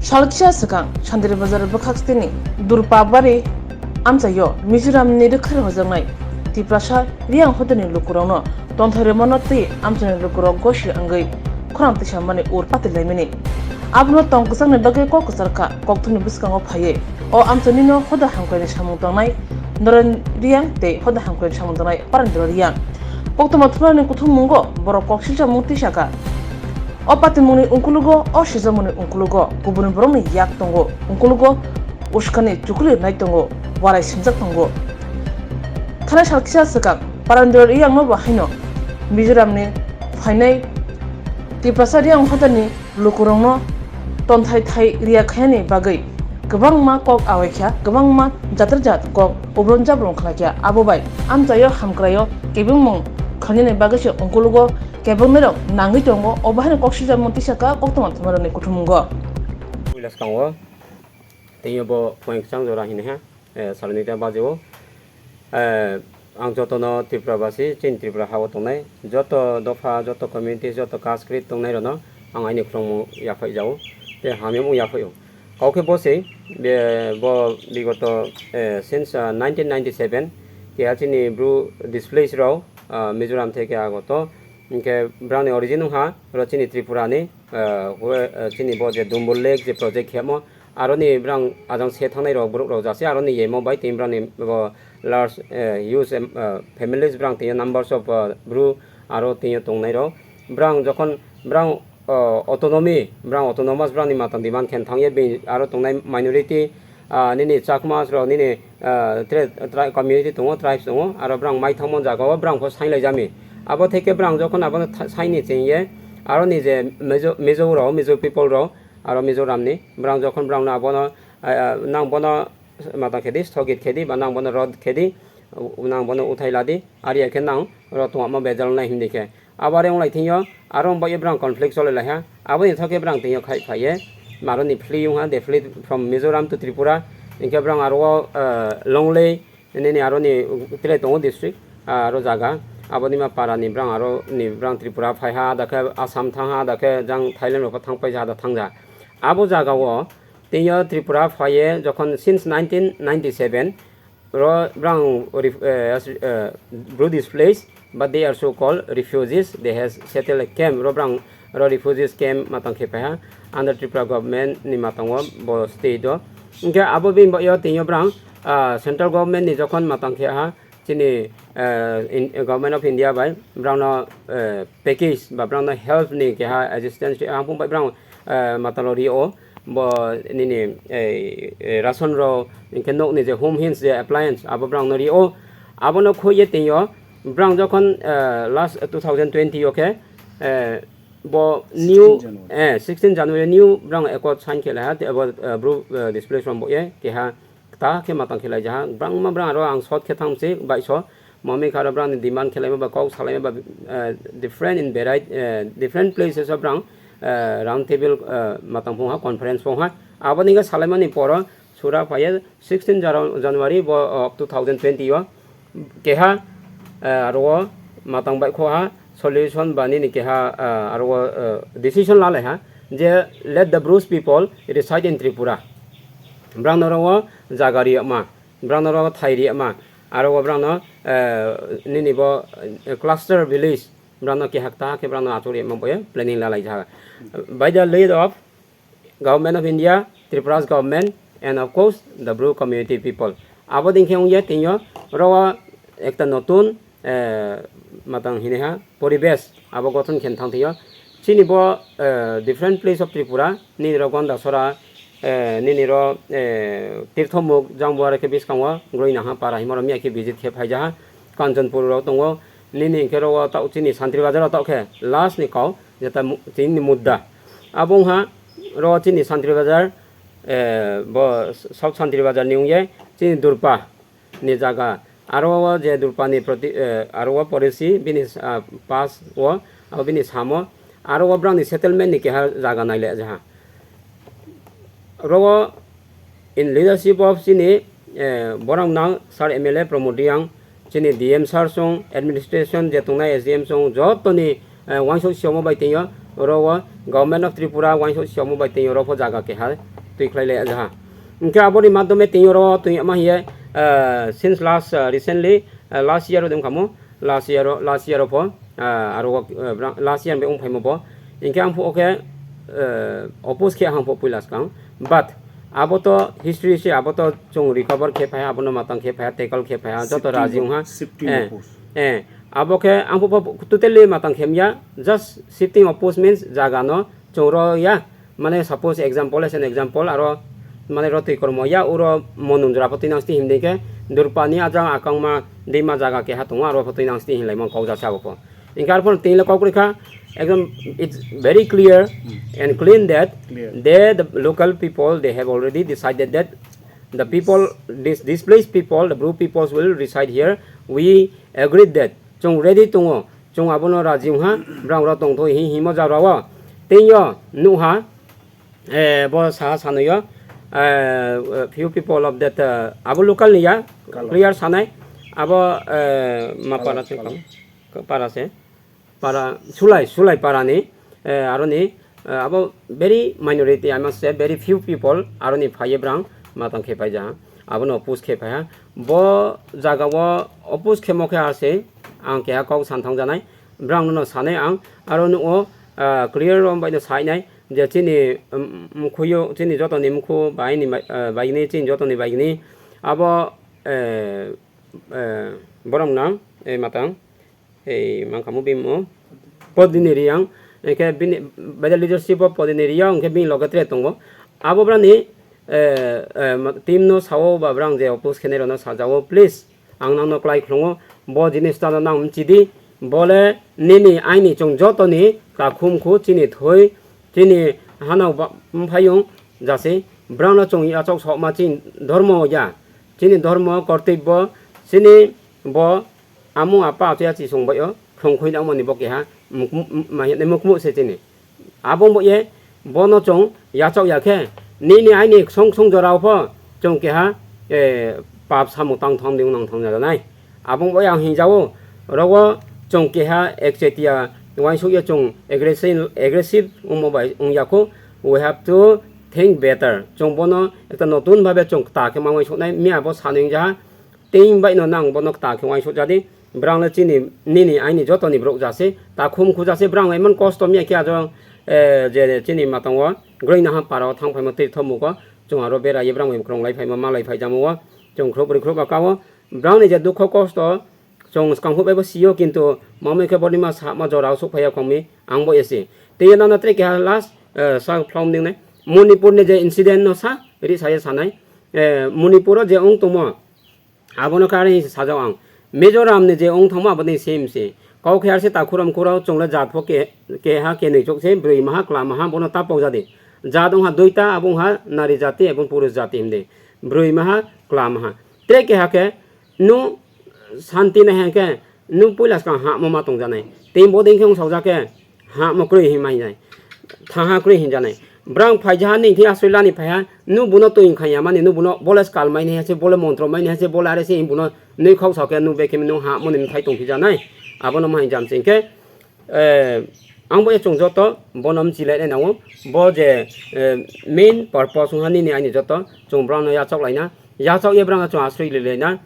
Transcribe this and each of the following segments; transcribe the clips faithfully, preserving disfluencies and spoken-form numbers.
Salkisa swkang Santri Bazar bwkhak stini Durpabari amchaio Mizoramni rwkharwi hojaknai Tiprasa Riyang hodani lukurokno tonthai rwmano tei amchaini lukurok gosi wngwi khorang tisamani ur patilaimani. Abono tong kwchangni bagwi kok kwcharkha kokthumni bwskango phaiwi o amchainino hoda hamkraini samung tangnai Noren Riyang tei hoda hamkraini samung tangnai Parendra Riyang. Koktwma thumnani kuthummungo borok kok silchamung tisakha. O patimungni ungkulugo, o sijakmani ungkulugo, kubuni borokni yak tongo, ungkulugo uskani chukli rwnai tongo, warai singjak tongo. Thanai salkisa swkang Parendra Riyangno bo haino Mizoramni phainai Tiprasa Riyang hodani lukurokno tonthai thai riya khayani bagwi kwbangma kok awaikha, kwbangma jatar jat kok ubron jabron khlaikha. Abo bai amchaio hamkraio kebengmung khlainani bagwi se ungkulugo kebengnairok nangwi tongo. O bahaino kok sijakmung tisakha koktwma thumnairokni kuthummungo. Puila swkango teibo phoing kwchang jora hini ha, eh, salnwi ta baji o. Eh, ang jotono Tripura basi, chini Tripura hao tongnai, joto dopha, joto community, joto caste creed tongnai rokno ang aini khulumung yaphai jao, tei hamyamung yaphai o. Kau khe bo se, be, bo bigoto, eh, since, ah, nineteen ninety-seven, keha chini Bru displaced rok, ah, Mizoram theke agoto, hinkhe brangni origin wngkha ro chini Tripura ni, ah, hwe, ah, chini bo je Dumbur Lake je project khemo, aroni brang ajang se thangnai rok borok rok jase aroni yemo bai tini brangni bo large, eh, huge, em, ah, families brang tini numbers of, ah, Bru aro tini tongnai rok. Brang jokhon brang, ah, autonomy, brang autonomous brangni matan demand khen thangya, bini aro tongnai minority, ah, nini Chakmas rok, nini, ah, tre-, tri-, community tongo, tribes tongo, aro brang mai thangmani jagao brang pho sainglai jami. Abo theke brang jokhon abono tha-, saini chengye, aroni je Mizo, Mizo rok, Mizo people rok, aro Mizoramni, brang jokhon brangno abono, ah, ah, nang bono matang khedi, sthogit khedi, ba nang bono rod khedi, nang bono uthai ladi, ari khe nang ro tongma bejal nai hindi khe. Abo are wng lai thingyo, aro wng bai brang conflict cholai lai ha, aboni thok khe brang tengyo khai phaiye, maroni flee wng ha, they flee from Mizoram to Tripura, hinkhe brang aro, eh, Longlei, nini aroni tele tongo district, aro jaga, aboni ma para ni brang aro ni brang Tripura phai ha, ada khe Assam thang ha, ada khe jang Thailand rok thang pai ha, ada thang ja. Abo jaga o tengyo Tripura phaiye jokhon since nineteen ninety-seven, ro brang ref-, eh, as-, eh, Bru displaced, but they are so called refugees, they has settled a camp, ro brang ro refugees camp matang khe paiha under Tripura government ni matango bo state o. Hinkhe abo bini bagwi o tini o brang, ah, central government ni jokhon matang khe ha chini, eh, in, Government of India bai brangno, eh, package ba brangno help ni keha assistance ri-, ang phung bai brang, eh, matalo rio. Bo nini, eh, eh, ration rok, hinkhe nokni je home hints je appliance, abo brangno rio. Abono khoye tengyo, brang jokhon, eh, last two thousand twenty o khe, eh, bo new, sixteen January. Eh, sixteen January new brang accord sign khe lai ha, te abo, eh, Bru, eh, displaced rok bo ye keha ta khe matang khe lai jaha. Brangma brang aro ang short khe thang se bai so. Mami kharo brang ni demand khelaima ba kok salaima ba, eh, different in variety, eh, different places o brang, eh, round table, eh, matang phung ha, conference phung ha. Aboni khe salaimani poro sura phaiya sixteen Janu-, January bo, oh, two thousand twenty o keha, eh, aro o matang bai kho ha solution ba nini keha, eh, aro o, eh, decision lalai ha je let the Bru people reside in Tripura. Brang no ro o jaga riyama. Brang no ro thai riyama, aro bo brang no, eh, nini bo, eh, cluster village, brang no kehak ta khe brang no achuk riyama bo planning lalai jaha. By the lead of Government of India, Tripura's government, and of course the Bru community people. Abo ding khe wngya tini o ro ekta notun, eh, matang hini ha, poribesh abo gothon khen thang thio. Chini bo, eh, different place of Tripura, nini ro Gondasora, eh, nini ro, eh, Tirthomuk, jang bo are khe biskango, Groinaha para himo ro miya khe visit khe phai jaha, Kanchanpur ro tongo, nini khe ro tao chini Santri Bazar o tao khe last ni kau, jeta mu-, chini mudda. Abo wngha ro chini Santri Bazar, eh, bo South Santri Bazar ni wngye, chini Durpa, ni jaga. Aro o je Durpani proti, eh, aro o porisi bini, ah, pass o, abo bini samo. Aro o brangni settlement ni keha jaga naile jaha. Ro o in leadership of chini, eh, borang nang Sir M L A Pramod Reang, chini D M sir song, administration je tongnai S D M song, jotoni eh, wansuk siyomo bai tengyo, oro o Government of Tripura wansuk siyomo bai tengyo, oro pho jaga keha twi khlai le jaha. Hwnkhe aboni madhyome tengyo oro twi ma hiye, eh, since last, eh, recently, eh, last year o dong kamo, last year o, last year o pho, eh, aro o, eh, bra-, last year bai wng phaimo bo. Hwnkhe ang pho oke, eh, oppose khe ang pho puila swkang. But abo to history se, abo to chwng recover khe phaiya, abono matang khe phaiya, tackle khe phaiya, joto Shifting raji of, wngha. Shifting Eh, of post. Eh, abo khe ang pho totally matang khe mya, just shifting of post means jaga no chwng ro ya, mane suppose example, as an example, aro mane ro twi kormo ya, uro monun jora pho twi nang sti himdi khe Durpani ajang akangma dima jaga keha tongo, aro pho twi nang sti hinlai mo kok jasa abo pho. Hwnkhe arpho twi le kok rikha, ekdom it's very clear and clean that Clear. they, the local people, they have already decided that the people, dis-, displaced people, the Bru peoples will reside here. We agreed that. Chwng ready tongo, chwng abono raji wngha, brang rok tongtho hi himo jara o. Tei yo nukha, eh, bo saha sanwi o, eh, few people of that, eh, abo local ni ya, Kalo. Clear sanai, abo, eh, ma Kalo, para se Kalo. Para se. Para, Sulai, Sulai para ni, eh, aro ni, eh, abo very minority, I must say, very few people, aro ni phaiye brang matang khe paija, abo no oppose khe phaiha. Bo jaga o oppose khe mo khe ase, ang keha kok san thang janai, brang no sanai ang, aro no o, ah, clear rom bai no sai nai, je chini, um, mkhuyo, chini joto ni mkhu bai ni bai, ah, bai ni, chini joto ni bai ni, abo, eh, eh, borok no, eh, matang. Ei, mangkamo bimo Podini Riyang, hingke bini, by the leadership of Podini Riyang, hingke bini loge tre tongo. Abo brani, eh, eh, ma-, team no sao ba brang je oppose khenai rokno sajao, please, ang nangno klai khulungo, bo jinis tano nang mchidi, bole nini aini chwng jotoni kakhum khu chini thoi, chini hanao ba-, mphayung jase, brangno chwng yachok sokma chini dhormo ya, chini dhormo kortibbo, chini bo, Amo apa ato ya chisong bai o, khong khoi nang mani bo keha, muk-, muk-, ma hene mukmu se chini. Abo bo ye, bono chong yachok ya khe, nini aini song song jora o pho, chong keha, eh, pap samung tang thong ding nang thong nai. Abo bo yang hinjao, rogo chong keha ekchetia, wansuk ya chong aggressive, aggressive wngmo bai wng ya kho, we have to think better. Chong bono ekta notun bhabe chong ta khe mangoi sok nai, mi abo sanoi jaha, Tei bai no nang bono ta khe uaisuk jadi, brang le chini, nini, aini joto ni borok jase, ta khum khu jase, brang emon kosto mia khe ajo, eh, je chini matongo, groi naha para o thang phaimo tei thomuk o, chwng aro bera ye brang bai kwrwng lai phaimo, malai phai jamo o, chwng khrup ri khrup aka o, brang ni je dukho kosto, chwng swkang phuk bai bo si o, kintu mamai khe boni ma sa ma jora o suk phai ya khong mi, ang bo ese. Tei nang na tre keha last, eh, sa phlom ding nai, Manipur ni je incident no sa, ri sa ye sanai, eh, Manipur o je ong tongmo, Abono karwi sajao ang. Mizoram ni je wng thangma aboni same se. Kok khe arse takhuram khurao chwngla jat pho ke-, keha kenwi chok se, bwrwi maha, kla maha, bono ta pok jadi. Jat wngha duita, abo wngha nari jati ebong purush jati himde. Bwrwi maha, kla maha. Tei keha khe, nung santi nai hwnkhe, nung puila swkang hamo ma tongjanai. Tei bodei khe wng saujak khe, Ha mo kwrwi hinma hinai. Thaha kwrwi hinjanai. Brang phaijaha nini thwi aswilani phaiha, nung buno twi wngkha ya mani, nung buno bole skal mai ni hase, bole montro mai ni hase, bole are se buno nui khok sa khe nung bekhe nung ha moni mthai tong phijanai. Abono ma hinjam se hwnkhe, eh, ang bo ya chwng joto bono mchilai nai nango. Bo je, eh, main purpose wngha nini aini joto chwng brang no yachok laina. Yachok ye brang chwng aswk lilai na.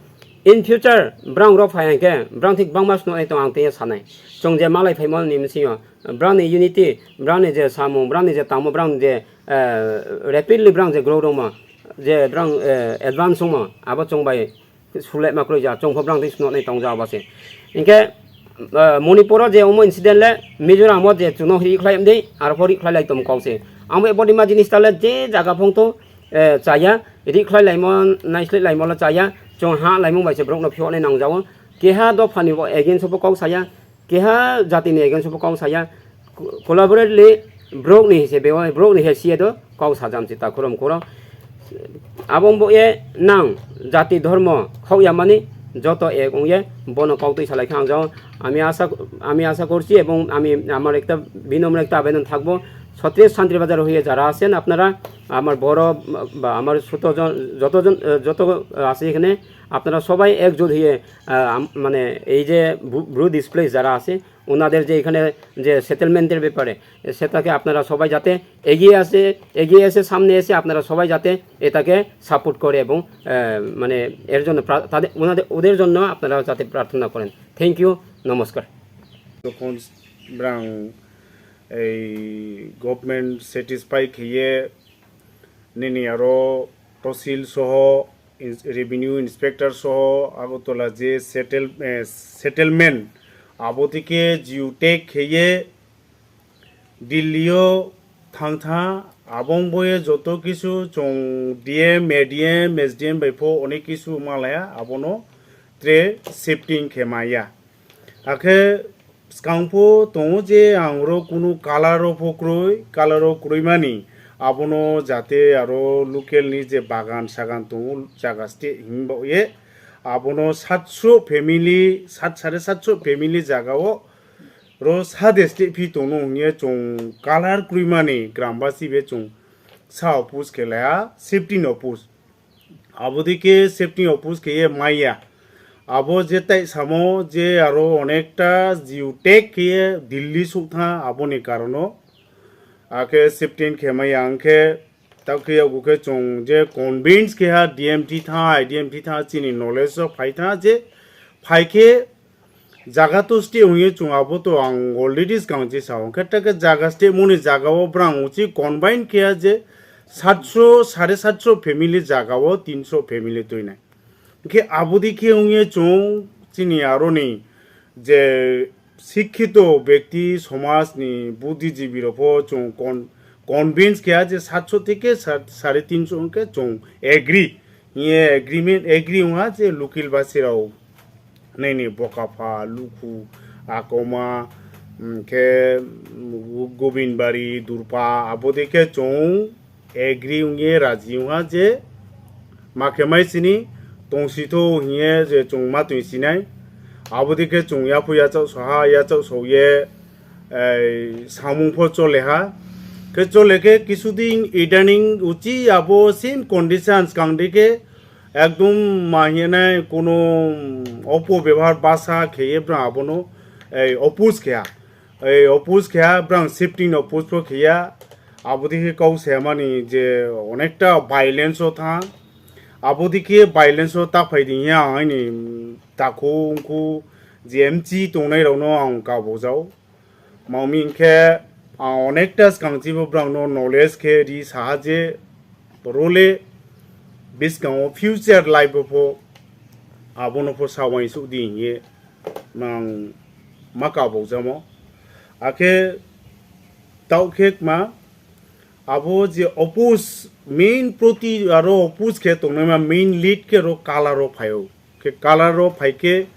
In future, brang rok phai hwnkhe, brang thik bangma swnoknai tong ang tei sanai. Chwng je malai phaimo ni msing yo, brang ni unity, brang ni je samung, brang ni je tangmo, brang ni je, eh, rapidly brang je grow rwngmo, je brang, eh, advance wngmo, abo chwng bai sulai ma kwrwi ja, chwng pho brang thik swnoknai tong ja abo se. Hwnkhe, eh, Manipur o je omo incident le, Mizoram o je chwngno ri khlai mdi, aro pho ri khlai lai tong kok se. Ang bo body ma jinis ta le je jaga phung to, eh, chaya, ri khlai laimo, naislai laimo le chaya, chwng ha laimung bai se borok no phiyoknai nang jao. Keha dopha ni bo against o bo kok saya, keha jati ni against o bo kok saya. Co-, collaboratively borok ni se bewa, borok ni he siya do kok sajam si ta khuram khuram. Abo bo ye nang jati dhormo khok ya mani joto ek ong ye bono kok twi salai kha ang jao. Ami asha, ami asha korchi ebong ami amar ekta binomro ekta abedan thakbo. Chhatris Santri Bazar hoye jara asen apnara, আমার বড় বা আমার ছোট জন, যতজন, আহ, যত আছে এখানে, আপনারা সবাই একজোট হয়ে, আহ, আম-, মানে এই যে ব্রু-, ব্রু ডিসপ্লেস যারা আছে, ওনাদের যে এখানে যে সেটেলমেন্টের ব্যাপারে, সেটাকে আপনারা সবাই যাতে এগিয়ে আসে, এগিয়ে এসে সামনে এসে আপনারা সবাই যাতে এটাকে সাপোর্ট করে এবং আহ, মানে এর জন্য প্রা- তাদের ওনাদের ওদের জন্য আপনারা যাতে প্রার্থনা করেন। Thank you. নমস্কার। Tokon brang ei government satisfy kheye nini aro tosil soho ins- revenue inspector soho Agartala je settle eh, settlement abotike jiu take kheye Delhi o thang tha abong boye joto kisu chong D M, A D M, S D M bai pho onek kisu malaya abono tre shifting khe maya. Akhe skang pho tongo je ang oro kunu color o pho kwrwi, color o kwrwi mani abono jate aro local ni je bagan sagan tongo jaga site hinba ye abono satso family, sat sare satso family jaga o ro sade site phi tongno hwnye chong color kwrwi mani grambasi be chong sa oppose khe laya shifting oppose. Abodike shifting oppose khe ye maya. Abo je tai samo je aro onekta jiu take khe ye Delhi suk tha aboni karono. Akhe shifting khe maya hwnkhe tao khe yago khe chwng je convince khe ha D M T tha, I D M T tha chini knowledge o phai tha je phai khe jaga to site hwnye chwng abo to ang already swkang je sa hwnkhe ta khe jaga site moni jaga o brang uchi combine khe ha je satso, sare satso family jaga o tinso family tuinai. Hwnkhe abodi khe wngye chwng chini aroni je sikhito bekti somajni budhijibi rokpho chwng con-, convince khe ha je satso theke sa-, sare tinso hwnkhe chwng agree. Hwnkhe agreement, agree wngha je lukil basirok nini bokapha, lukhu, akoma, hwnkhe Gobinbari, Durpa, abodi khe chwng agree wngye raji wngha je ma khe mai sini tongsi tho hingye je chwng ma twi sinai. Abodi khe chwng yaphu yachak soha, yachak soye, ei, samung pho chole ha. Khe chole khe kisudin idaning uchi abo same condition swkang de khe ekdom ma hinai kono opo bebhar basa kheye bwrang abono, ei, oppose khe ha. Ei oppose khe ha, brang shifting oppose pho khe ya. Abodi khe kau se mani je onekta violence o tha. Abodi khe violence o ta phai di ya, aini takhu ungkhu je M C tongnai rokno ang kabo jau. Mami hwnkhe ang onekta swkang chibo brang no knowledge khe ri saha je role bwskango future life o pho abono pho sawai suk di hingye. Mang ma kabuk jamo. Akhe tau khe ma abo je oppose main proti aro oppose khe tongnai ma main lead khe ro color ro phaio. Khe color ro phai khe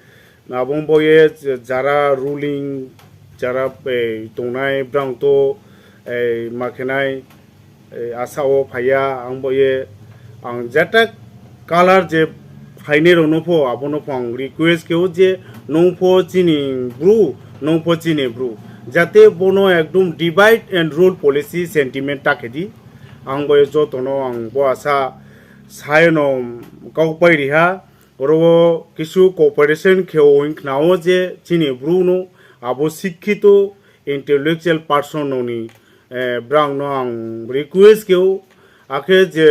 abong boye jara ruling jara, eh, tongnai brang to, eh, ma khenai eh, asa o phaiya, ang bo ye, ang jata color je phainai rokno pho, abono pho ang request khe o je, nung pho chini bru, nung pho chini bru. Jate bono ekdom divide and rule policy sentiment ta khe di. Ang bo ye jotono ang bo asa saino kok pai riha. Oro o kisu cooperation khe o wng khna o je chini bru no abo sikhito intellectual person noni, eh, brang no ang request khe o, akhe je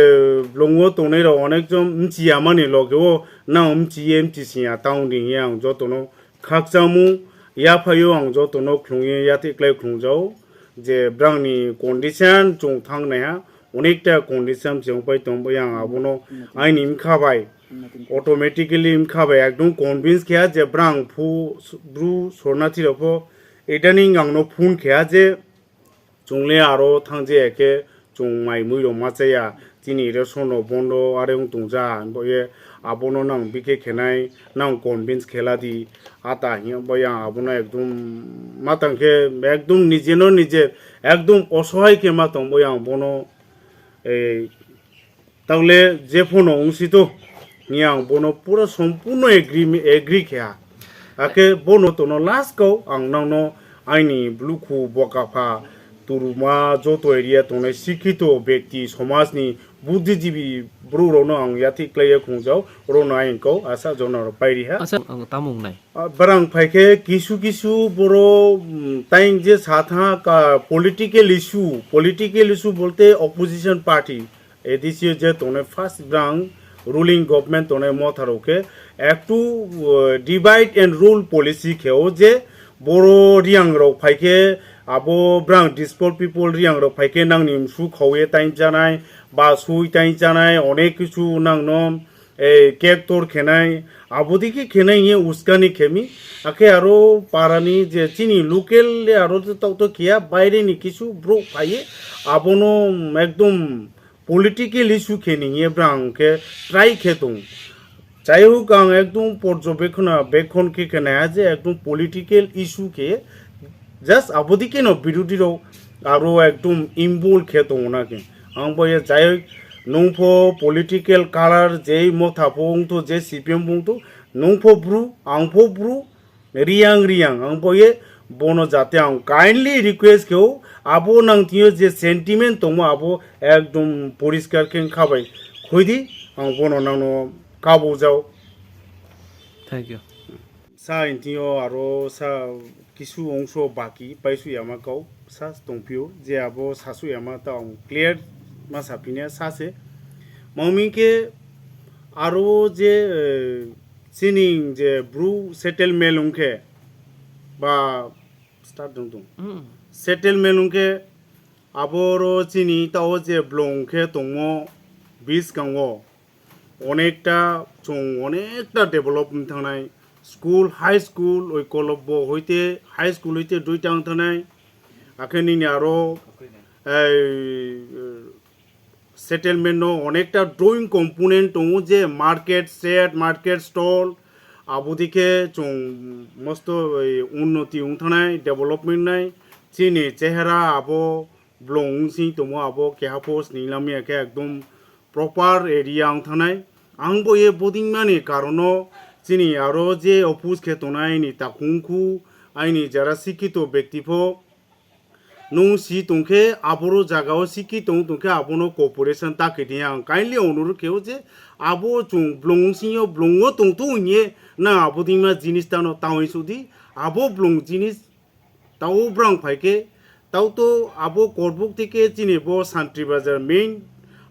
blongo tongnai rok onek jon mchiya mani loge o nang mchiye mchisiya town di hiya ang jotono khakchangmu yaphaio ang jotono khlungye yati klai khlungjao je brang ni condition chwng thang naiha onekta condition chwng pai tong bai ang abono aini mkha bai automatically mkha bai ekdom convince khe je brang phu bru sornathi rok pho idaning ang no phone khe je chwng le aro thang je khe chwng mai mui rok ma chaya chini ration rok bondo are wng tong ja bo ye abono nang bikhe khenai nang convince khela di ata hiya bo yang abono ekdom ma tang khe ekdom nije no nije ekdom osohai khe ma tong bo yang bono ei Tawle je phano wng sito, hwnwi ang bono pura sompurno agree, agree khe ha. Hakhe bono tono last kau ang nangno aini bwlwkhu, bokapha, turuma, joto area tongnai sikhito bekti, somajni Buddhijibi brouh rokno ang yathik khlaiya khungjao, rokno ayang kau asa jona rok pairi ha. Asa ang tamo wngnai? Ah, brang phaikhe kisu kisu boro, mm, taing je satha ka political issue, political issue bolte opposition party, A D C je tongnai first brang ruling government tongnai motha rok khe ektu, uh, divide and rule policy khe o je boro Riang rok phaikhe abo brang displaced people Riang rok phaikhe nangni msu khawi taing janai ba sui taing janai onek kisu nangno, eh, kek tor khenai, abodike khenai hiye uskani khemi, akhe aro parani je chini local le aro to tokto khiya, baire ni kisu brouh phaiye, abono ekdom political issue kheni hiye brang khe try khe tong. Jai hok, ang ekdom porjobekhona, bekhon khe khe naiha je ekdom political issue khe just abodike no birodhi rok aro ekdom involve khe tongo na khe. Ang bo ye jai hok, nung pho political color jei motha pho wng tho, je C P M bo wng tho, nung pho bru, ang pho bru, Riang Riang, ang bo ye bono jate ang kindly request khe o, abo nang tio je sentiment tongmo abo ekdom poriskar khe wng kha bai. Khoi di, ang bono nangno kabujao. Thank you. Sa intio aro sa kisu ongso baki paisu yama kau sa tongpio, je abo sasu yama ta ang clear ma saphinya sa se. Mangmi khe aro je, eh, sining je bru settlement ongkhe ba start dong dong. Mm. Settlement ongkhe aboro chini tao je blong khe tongmo biskango onekta chwng onekta develop wng thangnai, school, high school, oi kolobbo hoite, high school hoite duita wng thangnai, akhe nini aro, ei, settlement no onekta drawing component tongo je market shed, market stall, abodike chwng mosto, ei, unnoti wng thangnai, development nai, chini chehera abo blong wng sing tongmo abo keha post ni lamya khe ekdom proper area wng thangnai. Ang bo ye bodingmani karono chini aro je oppose khe tongnai aini takhungkhu, aini jara sikhito bekti pho nung si tongkhe aboro jagao sikhi tong tongkhe abono cooperation ta khe di ang kindly onurod khe o je abo chwng blong wng sing yo blong o tong to hwnye nang abodingma jinis tano tawi sudi abo blong jinis Tao brang phai khe, tao to abo Korbuk theke chini bo Santri Bazar main,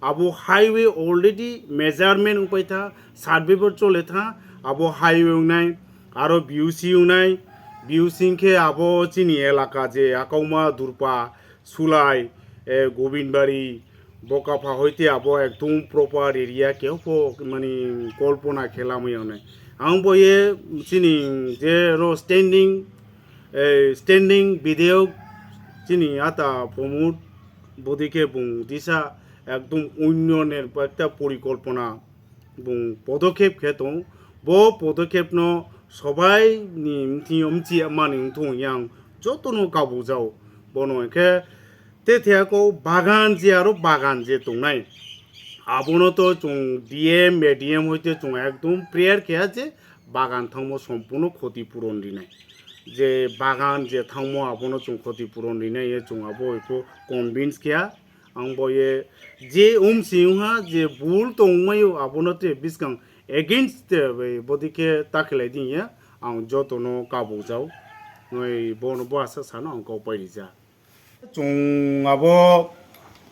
abo highway already measurement wngpai tha, survey bo chole tha, abo highway wngnai, aro B U C wngnai, B U C wngkhe abo chini elaka je Akauma, Durpa, Sulai, eh, Gobindbari, Bokapha hoite abo ekdom proper area, keho pho mani kolpona khe lamwi wngnai. Ang bo ye chini je ro standing, eh, standing bidayok chini ata Pramod, bodi khe bung disa ekdom unnoyonor ekta porikolpona bung podokhep khe tong. Bo podokhep no sobai ni mthing yo mchi mani wngthung yang joto no kabujao. Bono hwnkhe te thea ko bagan je aro bagan je tongnai. Abono to chwng D M, A D M hoite chwng ekdom prayer khe je bagan thangmo sompurno khoti puron rinai. Je bagan je thangmo abono chwng khoti puron rinai ye chwng abo eko convince khe. Ang bo ye je umsi wngha je bul tongmaio abono te biskang against te bai bodi khe ta khlai di ya ang joto no kabuk jao. Noi bono bo asa sano ang kok pai rija. Chwng abo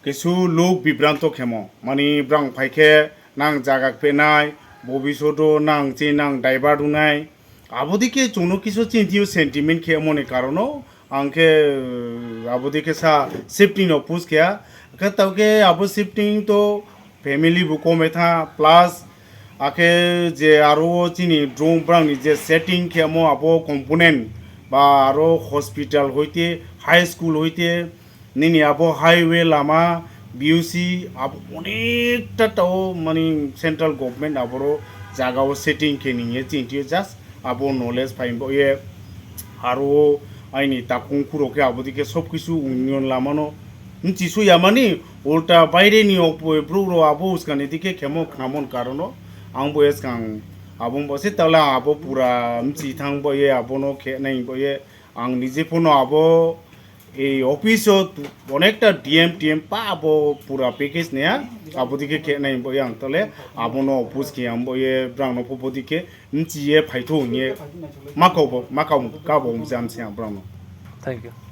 kisu luk bibranto khemo mani brang phai khe nang jaga kpenai bobisodo nang chi nang divert wngnai. Abodike chwngno kisu chintio sentiment khe moni karono ang khe, uh, abodike sa shifting no push khe, khe tao khe abo shifting to family bo kome tha, plus akhe je aro chini drum brang ni je setting khe mo abo component ba aro hospital hoite high school hoite Nini abo highway lama, B U C, abo onekta tao mani central government aboro jaga o setting khe ningye chintio just abo knowledge phai bo ye aro aini takung khuro khe abo dike sob kisu union lama no nchisu yamani ulta baire ni opoi bru ro abo uskani dike khemo khnamon karono ang bo eskang abo bo se tala abo pura mchi thang bo ye abo no khe nai bo ye ang nije phono abo Ei office o onekta D M T M pa abo pura package niya, abo dike khe nai bo yang tole, abono oppose khe ang bo ye brang no pho bo dike nchi ye phaithu ye makau bo, makau ka bo jam se ang brang no. Thank you.